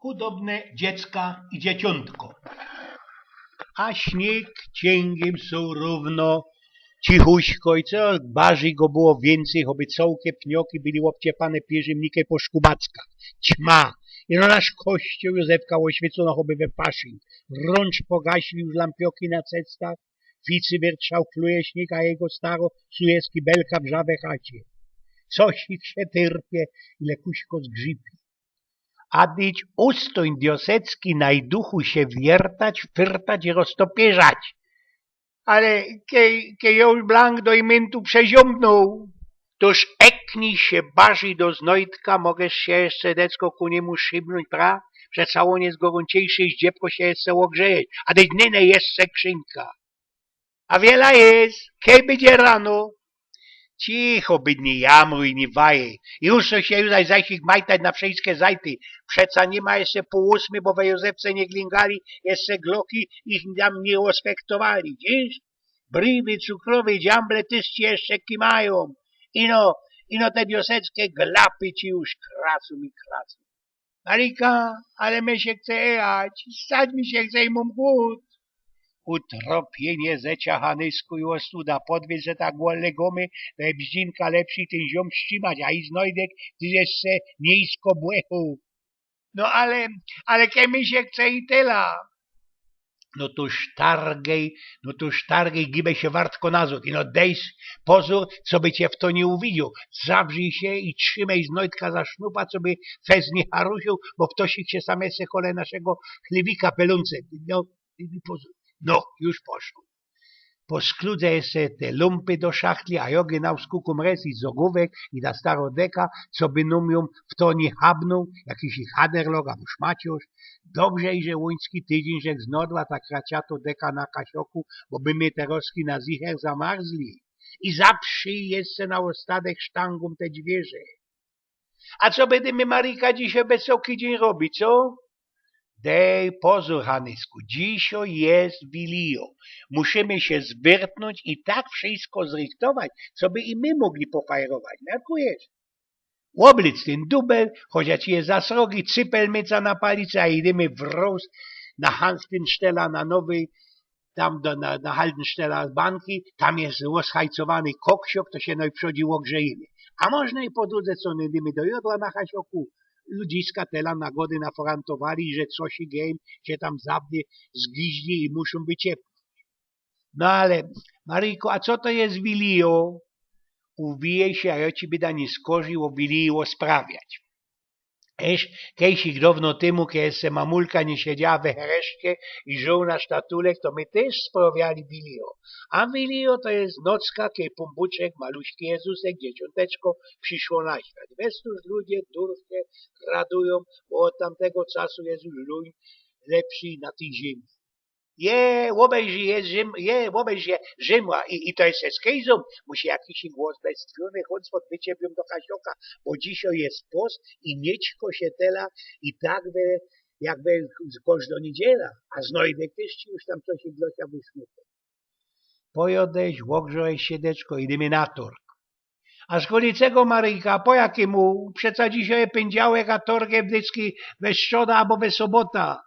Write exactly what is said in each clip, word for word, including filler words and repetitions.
Chudobne dziecka i dzieciōntko. A śniyg ciyngiym suł rōwno, cichuśko i co barzij go było wiyncyj, choby cołkie pnioki byli ôbciepane pierzym nikej po szkubacka. Ćma. I no nasz kościōł Józefka ôświycōno choby we faszyń. Rōncz pogaszli już lampioki na cestach. Ficy wiertrzałkluje śniyg, a jego staro suje z kibelka w żawe chacie. Coś ich sie tyrpie, ile kuśko zgrzypie. A dyć ustōń, diosecki najduchu, sie wiertać, fyrtać i roztopierzać. Ale kej, kej jo już blank do imyntu przeziōmbnōł, toż eknij sie barzij do Znojdka, mogisz sie jeszcze, decko, ku niymu szibnōńć, pra? Przeca ôn je gorōnciejszy i zdziebko sie jeszcze ôgrzejesz. A dyć nyne jeszcze krzynka. A wiela je, kej bydzie rano? Cicho bydź, niy jamruj, niy wajej. Już to sie, już zaś ich majtać na wszyjske zajty. Przeca niy ma jeszcze pōł ôsmyj, bo we Józefce niy glingali, jeszcze gloki ich tam niy respektowali. Widzisz? Briwy, cukrowe, dziamble tyż ci jeszcze kimajōm. Ino, ino te dioseckie glapy ci już kracōm i kracōm. Maryjka, ale mie sie chce jechać, spać mi sie chce i mōm głōd. Utropienie zecia, Hanysku, i ôstuda. Podwiez se tak gōle gōmy, to je bździnka lepszyj tyn ziōm strzimać, a i Znojdek, ty jeszcze nisko błechōł. No ale, ale kej mi sie chce i tela. No to sztargej, no to sztargej, gibej sie wartko nazōd. I no dej pozōr, coby cie fto niy uwidzioł. Zabrzyj sie i trzimej Znojdka za sznupa, coby fest niy harusiōł, bo ftoś sie sam jeszcze kole naszego chlywika pelōnce. No, i pozōr. No, już poszoł. Poskludze jeszcze te lumpy do szachtli, a jo genau skukōm rez i zogōwek i ta staro deka, coby nōm jōm fto niy habnoł, jakiś ich haderlok abo szmaciŏrz. Dobrze, że łuński tydziyń żech znodła ta kraciato deka na kasioku, bo by my terŏzki na zicher zamarzli. I zaprzyj jeszcze na ôstadek sztangōm te dźwiyrzŏ. A co bydymy, Maryjka, dzisiŏ bez cołki dziyń robić, co? Dej pozōr, Hanysku, dzisiŏ je Wilijŏ. Musimy sie zwyrtnōńć i tak wszysko zrychtować, coby i my mogli pofajerować. Miarkujesz? Ôblyc tyn dubel, chociŏż ci je za srogi, cypel myca na palicy, a idymy wroz na Hanstynsztela, na nowy, tam do, na, na Haldenstela banki, tam je rozhajcowany koksiok, to sie nojprzōdzi ôgrzejymy. A możno i po drōdze, co idymy do jodła na kasioku, ludziska tela nagody naforantowali, że coś i gej sie tam za dnie zgiźli i muszōm wyciepnōńć. No ale, Maryjko, a co to je Wilijŏ? Uwijej sie, a jŏ ci byda niyskorzij ô Wilijŏ rozprawiać. Ech, kejsik dŏwno tymu, kej jeszcze mamulka niy siedziała we hereszce i żōłnŏrz Tatulek, to my tyż sprŏwiali Wilijŏ. A Wilijŏ to je nocka, kej Pōnbōczek, maluśki Jezusek, dzieciōnteczko, prziszło na świat. Bez to już ludzie durnie radujōm, bo ôd tamtego casu je już luń lepszy na tyj ziymi. Je, ôbejrzyj, je Rzym, je, ôbejrzyj, je Rzym, a i, i to je z Kejzōm, musi jakiś głos bezstwiōny, chōnc pod wyciepiyōm do kasioka, bo dzisiŏ je post i nićko sie tela i tak we, jak we, z kożdŏ niedziela, a Znojdek tyż ci już tam coś i glosia wyszmuknōł. Pojŏdesz, ôgrzejesz sie, deczko, idymy na torg. A skuli czego, Maryjka, po jakimu? Przeca dzisiŏ je pyndziałek, a torg je wdycki we strzoda abo we sobota.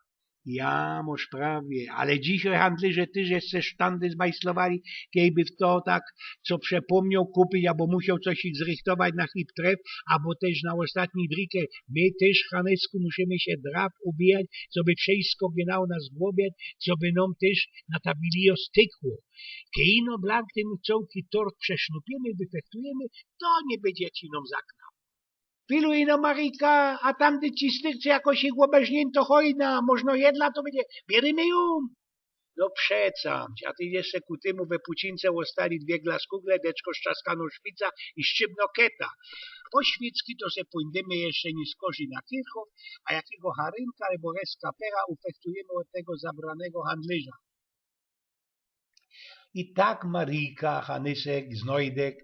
Ja, mosz prawie, ale dzisiŏ handlyrze tyż jeszcze sztandy zmajslowali, kejby fto tak co przepōmnioł kupyć, abo musioł coś ich zrychtować na hip tref, abo tyż na ôstatni drike. My tyż, Hanysku, musimy sie drap uwijać, coby wszysko genau nas głowiać, coby nōm tyż na ta Wilijŏ stykło. Kej ino blank tyn cołki torg przesznupiymy, wyfechtujymy, to niy bydzie ci nōm za knap. Piluj ino, Maryjka, a tamdy ci styrce jakoś ich ôberzniynto chojna, możno jedna to bydzie, bierymy jōm. No przecam ci, a ty jeszcze ku tymu we pōcince ôstali dwie glaskugle, deczko, strzaskano szpica i szczybno keta. Po świycki to se pōndymy jeszcze niyskorzij na Kirchhof, a jakigo harynka abo reskapera ufechtujymy ôd tego zabranego handlyrza. I tak Maryjka, Hanysek, Znojdek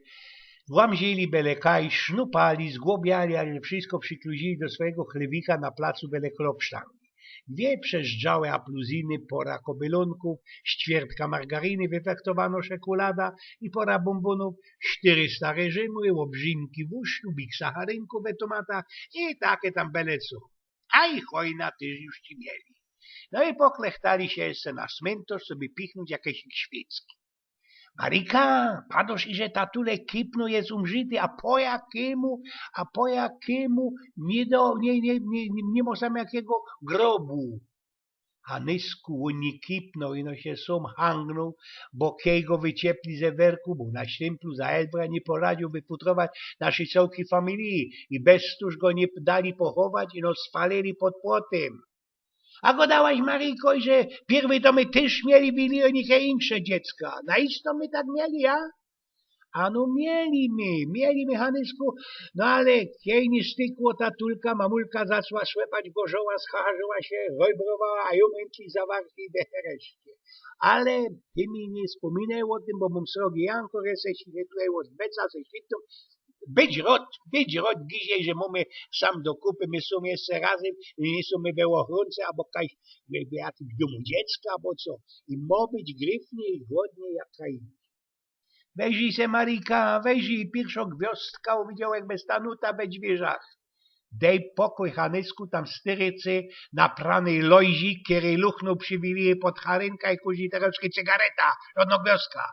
łamzili bele kaj, sznupali, zgłobiali, ale wszysko przikluzyli do swojigo chlywika na placu bele klopsztangi. Dwie przezdrzałe apluzyny, pora kobylōnków, ściwiertka margaryny, wyfechtowano szekulada i pora bōmbōnōw, sztyry stare Rzymy, ôbrzynki w uszku, biksa harynku we tomatach i take tam bele co. a i chojna tyż już ci mieli. No i poklechtali sie jeszcze na smyntŏrz, żeby pichnōńć jakeś świycki. „Marika, padosz, iże tatulek kipnōł, je umrzity, a po jakimu, a po jakimu nie do, nie, nie, nie, nie, niy mŏ sam jakigo grobu?” Hanysku, ôn niy kipnōł, ino sie sōm hangnōł, bo kej go wyciepli ze werku, bo na ślymplu za Elbra niy poradziōł wyfutrować naszyj cołkij familije i bez to już go niy dali pochować, ino spalili pod płotym. „A godałaś, Maryjko, iże pierwyj to my tyż mieli w Wilionie insze dziecka. Na isto my tak mieli, ja?” „Ano mieli my, mieli my, Hanysku, no ale kej niy stykło tatulka, mamulka zaczła słepać gorzoła, scharzyła sie, rojbrowała, a jōm mynki zawarli we hereszcie. Ale ty mi niy spōminej ô tym, bo mōm srogi janko, reszcie sie tutaj ôd beca ze świtą. Bydź rod, bydź rod dzisiej, że mōmy sam do kupy, my sōm jeszcze razym i niy sōm my we ôchronce, abo kaj, we, we jakimś dōmu dziecka, abo co. I mŏ być gryfnie i godnie jak kaj inny. Wejrzyj se, Maryjka, wejrzyj, piyrszŏ gwiŏzdka, uwidziołech bez ta nuta we dźwiyrzach. Dej pokōj, Hanysku, tam styrycy napranyj lojzik, kery luchnōł przi Wilije pod charynka i kuźni terŏzki cygareta, żŏdnŏ gwiŏzdka.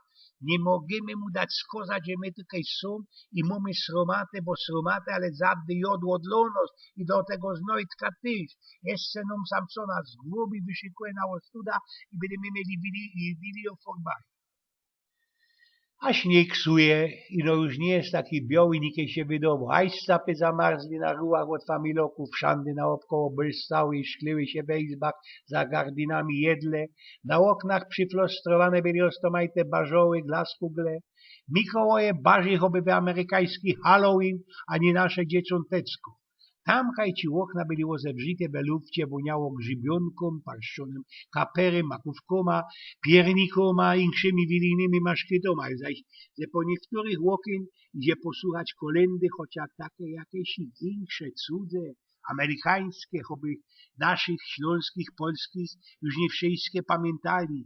Niy możymy mu dać skŏzać, że my tukej sōm i mōmy srōmaty, bo srōmaty, ale zawdy jŏdło dlŏ nŏs i do tego znojtka tyż. Jeszcze nōm sam co nas głowi wyszykuje na ôstuda i bydymy mieli Wili-, Wilio for bajka. A śniyg suje, ino już niy je taki bioły, nikej sie wydowoł. A i scapy zamarzli na rułach ôd familoków, szandy naôbkoło błyszczały i szkliły sie we izbach za gardinami jedle. Na ôknach prziflostrowane byli roztōmajte barzoły, glaskugle. Mikołoje bardzij choby we amerykański Halloween, a niy nasze Dzieciōntecko. Tam kaj ci ôkna byli ôzewrzite, we lufcie wōniało grzybiōnkōm, parszczōnym kaperym, makōwkōma, piernikōma, inkszymi wilijnymi maszkytōma, zaś ze po niyktorych ôkyn idzie posłuchać kolyndy, chociak take jakeś inksze, cudze, amerykańske, choby naszych ślōnskich, polskich już niy wszyjske pamiyntali.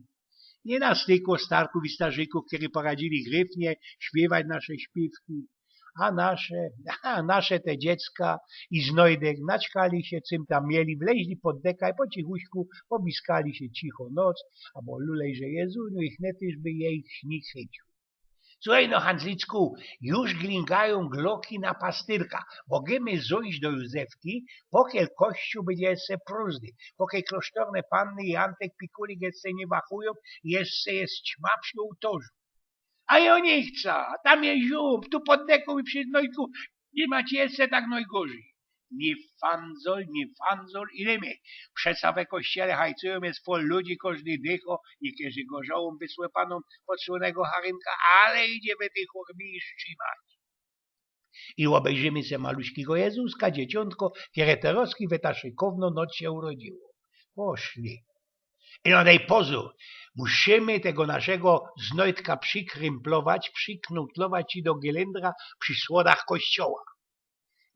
Niy na stykło starkōw i starzykōw, kerzy poradzili gryfnie śpiywać nasze śpiywki, a nasze, a nasze te dziecka i znojdek naćkali sie, cym tam mieli, wleźli pod deka i po cichuśku powiskali sie cicho noc, abo lulej, że Jezuniu, ich netyż by jej śniyg chyciōł. Słuchej no, Handzlicku, już glingajōm gloki na pastyrka. Możymy zajś do Józefki, pokiel kościōł bydzie jeszcze prōżny, pokiel klosztorne panny i Antek Pikulik jeszcze niy wachujōm i jeszcze je ćma przi ôłtorzu. A jŏ niy chca, tam je ziōmp, tu pod dekōm i przi znojdku, niy ma ci jeszcze tak nojgorzij. Niy fandzol, niy fandzol, ile mie. Przeca we kościele hajcujōm, je fol ludzi, kożdy dycho, niykerzy gorzołōm wysłepane pod słōnego charynka, ale idzie we tyj chorbi strzimać. I ôbejrzymy se maluśkigo Jezuska, dzieciōntko, kere terŏzki we ta szykowno noc sie urodziło. Poszli. I no dej pozōr, musimy tego naszego znojdka przikrymplować, prziknutlować i do gylindra przi słodach kościoła.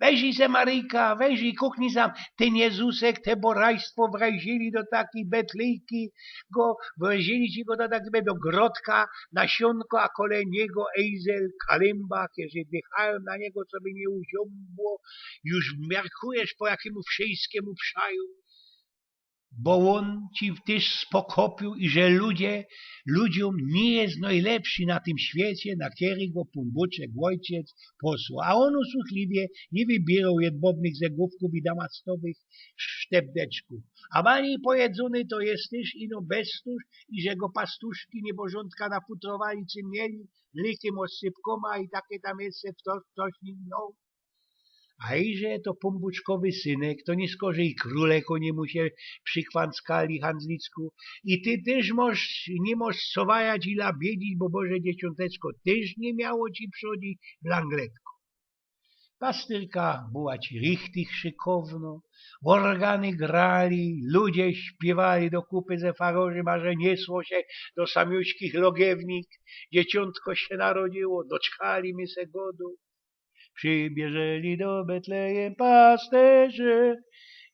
Wejrzyj se, Maryjka, wejrzyj, kuknij sam, tyn Jezusek, te borajstwo wrajzili do takij betlyjki, go, wrajzili ci go do takigo grodka, nasiōnko, a kole niego ejzel, kalymba, kerzy dychajōm na niego, coby niy uziōmło, już miarkujesz, po jakimu wszyjskimu wszajōm. Bo ôn ci tyż spokopiōł, iże ludzie, ludziōm niy je nojlepszy na tym świecie, na kerygo Pōnbōczek Ôjciec posłŏ. A ôn usłuchliwie niy wybiyroł jedwabnych zegłōwkōw i damastowych sztepdeczkōw. A bali pojedzōny to je tyż ino bez to, iże go pastuszki niybożōntka nafutrowali, cym mieli, mlykym, ôscypkōma i take tam jeszcze fto-, ftoś niy miōł. A iże to Pōnbōczkowy synek, to niy skorzij i krōle kōl niymu sie przikwanckali, Handzlicku. I ty tyż mosz, niy mosz co wajać i labiedzić, bo Boże Dzieciōnteczko tyż niy miało ci przodzić, blangletko. Pastyrka była ci richtig szykowno, ôrgany grali, ludzie śpiywali do kupy ze farorzym, a że niysło sie do samiuśkich Logiewnik, Dzieciōntko sie narodziło, doczkali my se godu. Przybierzeli do Betlejem pasterze.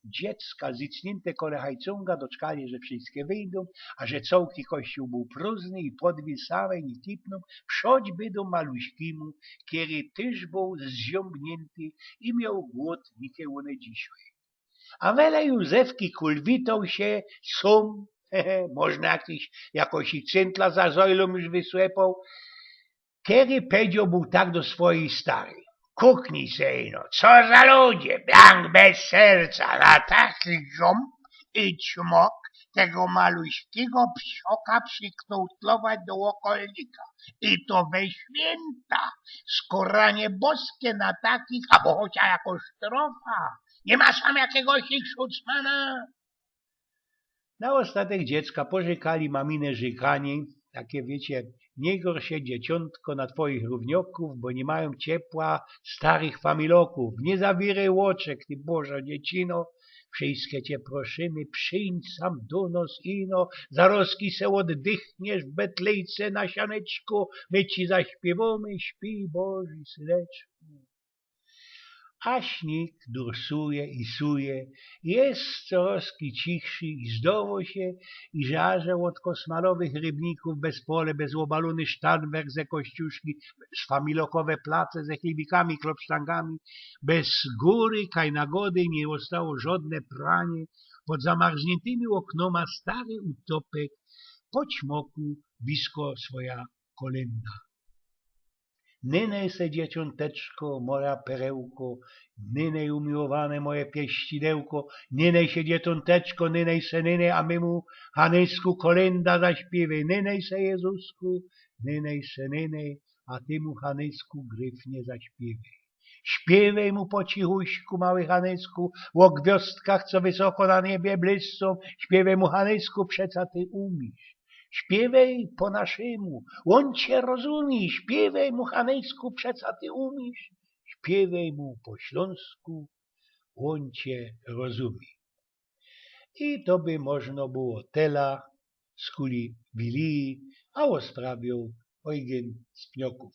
Dziecka zycniynte kole hajcōnga doczkali, że wszyjske wyjdōm, a że cołki kościōł bōł prōżny i podwiy same niy kipnōm, przoć bydōm maluśkimu, kery tyż bōł zziōmbniynty i mioł głōd niy kej ône dzisiej. A wele Józefki kul witoł sie sōm, może jakiś, jakoś i cyntla za zojlōm już wysłepał, kery pedzioł bōł tak do swojij staryj: „Kuknij se ino, co za ludzie, blank bez serca, na taki ząb i ćmok tego maluśkigo psioka prziknutlować do ôkolnika. I to we świynta, skoranie boskie na takich, abo chocia jako sztrofa. Niy masz tam jakiegoś szucmana?” Na ôstatek dziecka porzykali mamine rzykanie, takie, wiycie: „Niy gorsz sie, dzieciōntko, na twojich rōwnioków, bo niy majōm ciepła starych familokōw. Niy zawiryj ôczek, ty Bożo dziecino, wszyjske cie proszymy, prziyńdź sam do nos ino, zarozki se ôddychniesz w betlejce na sianeczku, my ci zaśpiywōmy, śpij, Boży syneczku”. A śniyg dursuje i suje, je coroz cichszy i zdowo sie, iże aże ôd kosmalowych rybnikōw bez pole, bez ôbalōny sztanwerk ze Kościuszki, bez familokowe place ze chlibikami, klopsztangami, bez gōry kaj nagody niy ôstało żodne pranie, pod zamarzniyntymi ôknōma stary utopek po ćmoku wisko swoja kolynda. Nynej se, dzieciōnteczko, moja perełko, nynej, umiłowane moje pieścidełko, nynej se, dzieciōnteczko, nynej se, nynej, a my mu, Hanysku, kolynda zaśpiywej. Nynej se, Jezusku, nynej se, nynej, a ty mu, Hanysku, gryfnie zaśpiywej. Śpiywej mu po cichuśku, mały Hanysku, ô gwiōzdkach, co wysoko na niebie blyscōm. Śpiywej mu, Hanysku, przeca ty umiysz. Śpiywej po naszymu, ôn cie rozumie. Śpiywej mu, Hanysku, przeca ty umiysz. Śpiywej mu po ślōnsku, ôn cie rozumie. I to by można było tela z kuli Wiliji, a ôsprawioł Ojgyn z Pniokōw.